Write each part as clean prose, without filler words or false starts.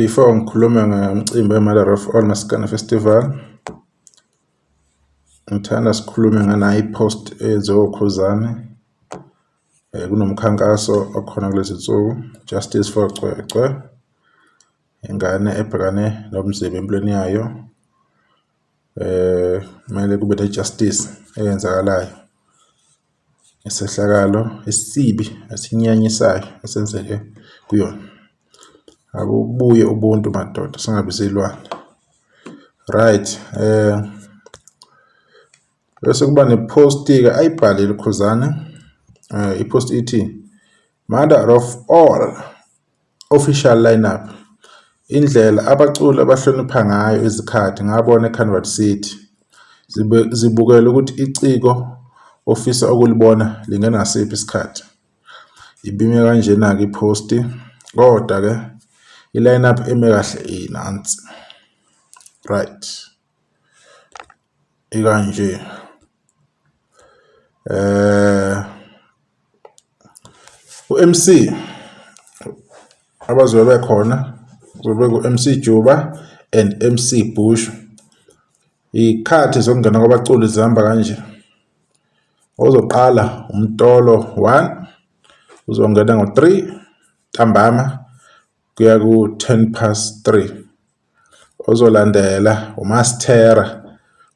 Before ngikhulume ngomcimbi we-Mother of All Maskandi Festival, ngithanda sikhulume nganayi i-post eyenziwe uKhuzani. Kunomkhankaso okhona kulezi nsuku, Justice for Cwecwe, ingane ebhekane nobunzima empilweni yayo. Kumele kube ne-justice eyenzakalayo. Isehlakalo esibi esinyanyisayo esenzeke kuyona. Akubuye ubuntu madoda, singabi silwane. Right, bese kuba ne-post-ke ayibhalile uKhuzani, i-post ithi, "Mother of all official lineup. Indlela abaculi abahlonipha ngayo izikhathi ngabona eCarnival City. Zibukele ukuthi iciko ofisa ukulibona lingena ngasiphi isikhathi." Ibime kanjena-ke i-post, kodwa-ke i-line-up eme kahle inansi. Right. Ikanje. U-MC abazobe bekhona kuzobe ku-MC Juba and MC Bush. Iy'khathi zokungena kwabaculi zihamba kanje. Ozoqala uMtolo 1 uzongena ngo-3 ntambama kuya ku-10 past 3. Ozolandela uMastera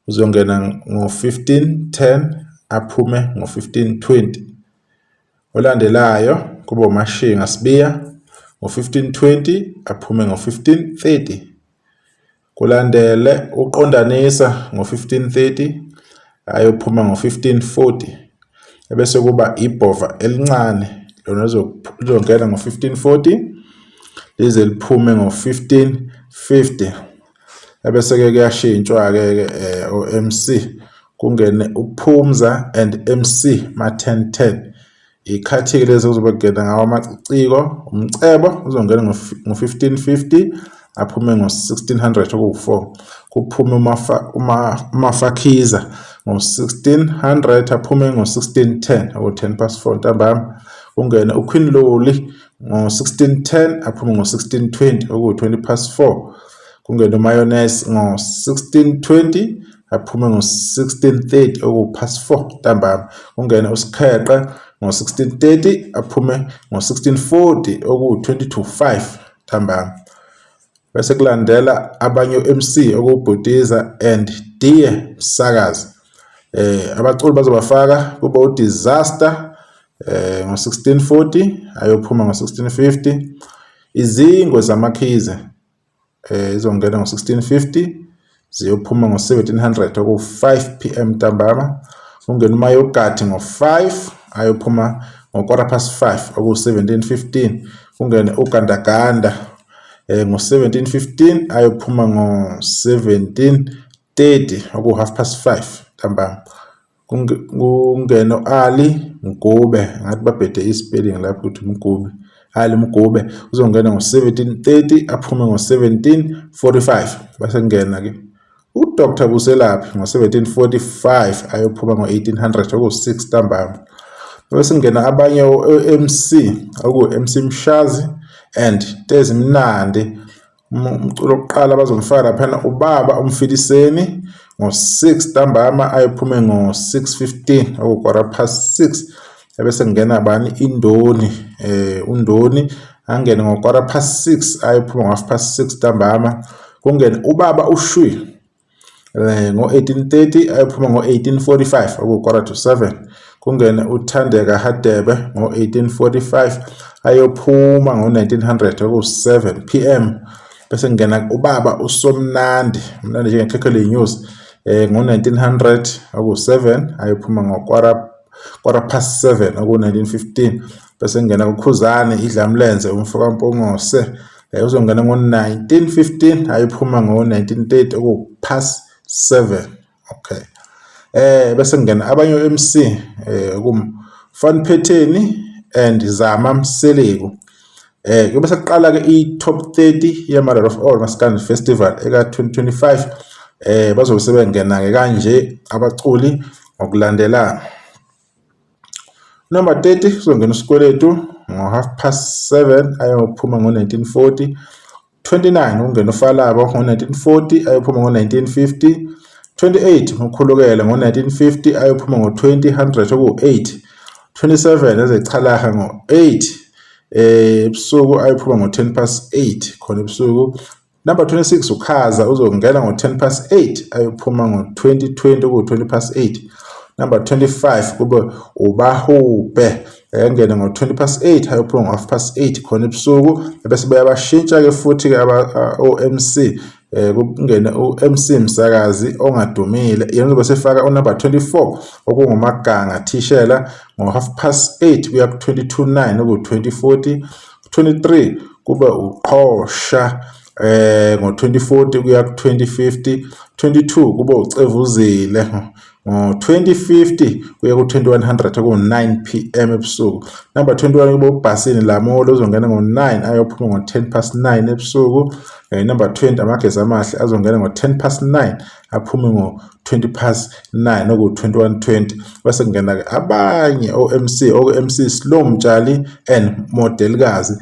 uzongena ngo-15:10 aphume ngo-15:20. Olandelayo kube uMashinga Sibiya ngo-15:20 aphume ngo-15:30. Kulandele uQondanisa ngo-15:30 ayophuma ngo-15:40. Ebese kuba ibhova elincane, lona lizongena ngo-15:40 lize liphume ngo-15:50. Ebese-ke kuyashintshwa-ke ke o-MC, kungene uPhumza and MC Ma-1010. Iy'khathi-ke lezi kuzobe kungena ngawo amaciko. Umcebo uzongena ngo-15:50 aphume ngo-1600, okuwu-4. Kuphume uMafakhiza ngo-1600 aphume ngo-1610, oku-10 past 4 ntambama. Kungene uQueen Loli ngo-1610 aphume ngo-1620, okuwu-20 past 4. Kungene uMayonnaise ngo-1620 aphume ngo-1630, oku-past 4 ntambama. Kungene uSikheqe ngo-1630 aphume ngo-1640, oku-20 to 5 ntambama. Bese kulandela abanye o-MC, okuBhutiza and Die Msakazi. Abaculi bazobafaka kube uDisaster ngo-1640 ayophuma ngo-1650. Izingwe Zamakhize izongena ngo-1650 ziyophuma ngo-1700, oku-5 p.m. ntambama. Kungena uMayogathi ngo-5 ayophuma ngo-quarter past 5, oku-17:15. Kungene uGandaganda ngo-17:15 ayophuma ngo-17:30, oku-half past 5 ntambama. Kungene u-Ali Mgube, ngathi babhede i-spelling lapho ukuthi Mgube, Ali Mgube uzongena ngo-17:30 aphume ngo-17:45. Bese kungena-ke uDr Buselaphi ngo-17:45 ayophuma ngo-1800, oku-6 ntambama. Bese kungena abanye o-MC, oku-MC Mshazi and Tezimnandi. Umculo wokuqala bazomfaka laphana ubaba uMfiliseni ngo-6 ntambama ayophume ngo-6:15, oku-quarter past 6. Ebese kungena bani? Indoni, uNdoni angene ngo-quarter past 6 ayophuma ngo-half past 6 ntambama. Kungene ubaba uShwi ngo-18:30 ayophuma ngo-18:45, oku-quarter to 7. Kungene uThandeka Hadebe ngo-18:45 ayophuma ngo-1900, oku-7 p.m. Bese kungena ubaba uSomnandi, mnandi njengekhekhe lenyuzi, ngo-1900, oku-7, ayophuma ngo-quarter past 7, oku-19:15. Bese kungena uKhuzani Idlamlenze umfokaMpungose, uzongena ngo-19:15 ayophuma ngo-19:30, oku-past 7. Okay, bese kungena abanye o-MC, kum Fun Phetheni and Zama Mseleku. Kube sekuqala ke i-top 30 ye-Mother of All Maskandi Festival eka 2025. Bazobe sebengena ke kanje abaculi ngokulandelana. Number 30 kuzongena uSikweletu ngo half past 7 ayophuma ngo-1940. 29 ungena uFalabo ngo-1940 ayophuma ngo-1950. 28 uKhulukela ngo-1950 ayophuma ngo-2000 okuwu-8. 27 ezeChalaha ngo-8 ebusuku ayophuma ngo-10 past 8 khona ebusuku. Number 26 uKhaza uzongena ngo-10 past 8 ayophuma ngo-2020 okuwu-20 past 8. Number 25 kube uBahube engene ngo-20 past 8 ayophuma ngo-half past 8 khona ebusuku. Bese bayabashintsha-ke futhi-ke o-MC, kungene u-MC Msakazi ongadumile, yena uzobe sefaka unumber 24 okunguMaganga Thishela ngo-half past 8 kuya ku-22:09 oku-2040. 23 kube uQhosha ngo-2040 kuya ku-2050. 22 kube uCevuzile ngo-2050 kuya ku-2100 oku-9 pm ebusuku. Number 21 kube uBhasini Lamolo uzongena ngo-9 ayophuma ngo-10 past 9 ebusuku. Number 20 Amageza Amahle azongena ngo-10 past 9 aphume ngo-20 past 9 oku-21:20. Bese kungena-ke abanye o-MC, oku-MC Slow Mtshali and Modelikazi,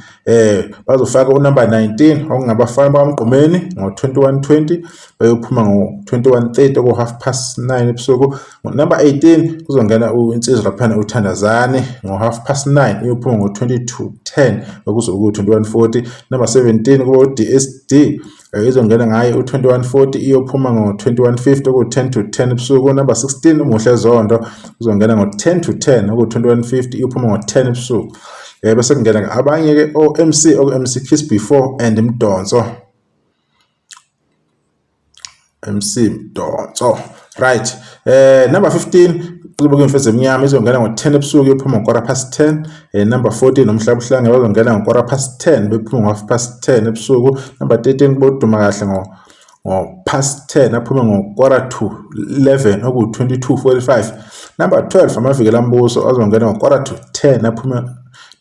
bazofaka unumber 19 okungabafana bakaMgqumeni ngo-21:20 bayophuma ngo-21:30 oku-half past 9 ebusuku. Number 18 kuzongena insizwa laphana uThandazane ngo-half past 9 iyophuma ngo-22:10 okuzobe ku-21:40. Number 17 kuba u-DSD, izongena ngayo u-21:40 iyophuma ngo-21:50 oku-10 to 10 ebusuku. Number 16 uMuhle Zondo uzongena ngo-10 to 10 oku-21:50 iyophuma ngo-10 ebusuku. Bese kungena abanye-ke o-MC, oku-MC Kiss Before and Mdonso, MC Mdonso, right. Number 15 kuzobe kuyimfezi emnyama, izongena ngo-10 ebusuku iyophuma ngo-quarter past 10. Number 14 uMhlaba Uhlange bazongena ngo-quarter past 10 bephuma ngo-half past 10 ebusuku. Number 13 kuboduma kahle ngo past 10 aphume ngo-quarter to 11 oku-22:45. Number 12 Amavikela Mbuso azongena ngo-quarter to 10 aphume,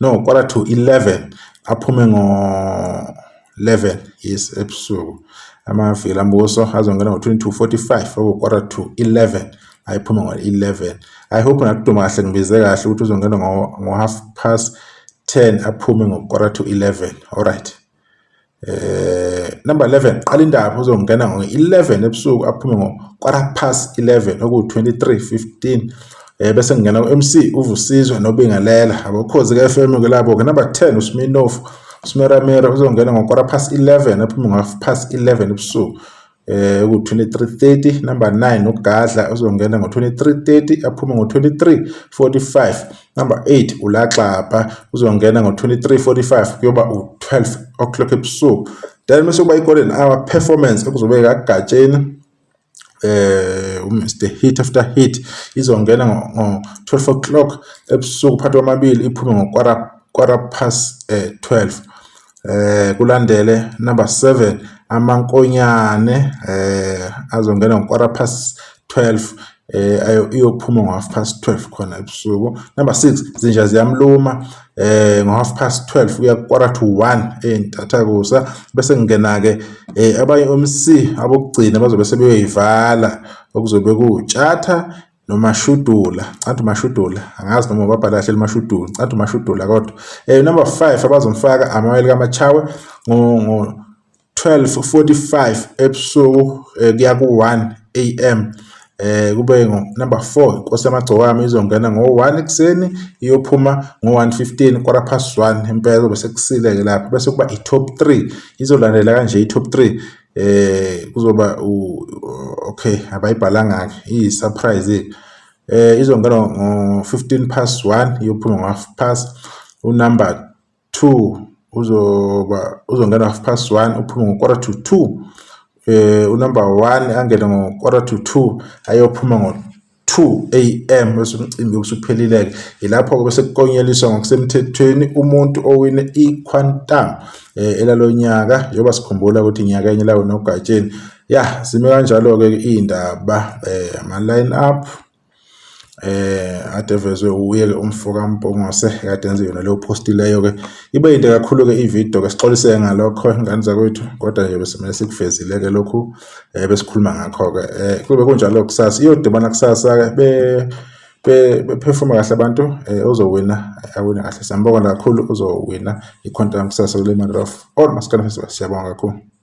no, quarter to 11 aphume ngo-11, yes, ebusuku. Amavikela Mbuso azongena ngo-22:45 oku-quarter to 11 ayiphume ngo-11. I hope nakuduma kahle ngibize kahle ukuthi uzongena ngo-half past 10 aphume ngo-quarter to 11. Alright. Number 11 qala indaba uzongena ngo-11 ebusuku aphume ngo-quarter past 11 oku-23:15. Bese kungena u-MC uVusizwe noBingelela abokhozi ka-FM ke labo ke. Number 10 uSminoff Smeramera uzongena ngo-quarter past 11 aphume ngo-half past 11 ebusuku ku-23:30. Number 9 uGadla uzongena ngo-23:30 aphume ngo-23:45. Number 8 uLaxapha uzongena ngo-23:45 kuyoba u-12 o'clock ebusuku. Then bese kuba i-golden hour performance okuzobe kaGatsheni, uMr Hit After Hit, izongena ngo-12 o'clock ebusuku phakathi kwamabili iphume ngo-quarter quarter past 12. Kulandele number 7 Amankonyane, azongena ngo-quarter past 12 iyophuma ngo-half past 12 khona ebusuku. Number 6 Zinja Ziyamluma ngo-half past 12 kuya quarter to 1 entathakusa. Bese kungena ke abanye MC abokugcina bazobe sebeyoyivala okuzobe kuwuTshatha noMashudula, cathi uMashudula, angazi noma babhala kahle uMashudula, cathi uMashudula kodwa. Number 5 abazomfaka Amawele kaMachawe ngo 12:45 ebusuku kuya ku-1 am. Kube ngo number 4 Inkosi Yamagcokama izongena ngo-1 ekuseni iyophuma ngo-1:15, quarter past 1 impela bese kusile ke lapho. Bese kuba i-top 3 izolandela kanje. I-top 3 kuzoba, okay, abayibhalanga ke, iyi-surprise. Izongena ngo-15 past 1 iyophuma ngo-half past. Unumber 2 uzoba uzongena half past 1 uphume ngo-quarter to 2. Unumber 1 angene ngo-quarter to 2 ayophuma ngo-2 am. Bese umcimbi usuphelile-ke. Ilapho-ke bese kukonyeliswa ngokusemthethweni umuntu owine i-Quantum elalonyaka, njengoba sikhumbula ukuthi inyaka enye lawo noGatsheni. Ya, zime kanjalo-ke iy'ndaba, ama-line up ade evezwe uye-ke umfo kaMpungose kade enze yona leyo post leyo-ke. Ibe yinde kakhulu-ke ividiyo-ke, sixolise ngalokho ngane zakwethu, kodwa nje besimele sikuvezile-ke lokhu besikhuluma ngakho-ke. Kube kunjalo kusasa iyodibana kusasa-ke be Bephefoma kahle abantu, ozowina awina kahle. Siyambonga kakhulu, uzowina i-Quantum kusasa kule Mother of All Maskandi Festival. Siyabonga kakhulu.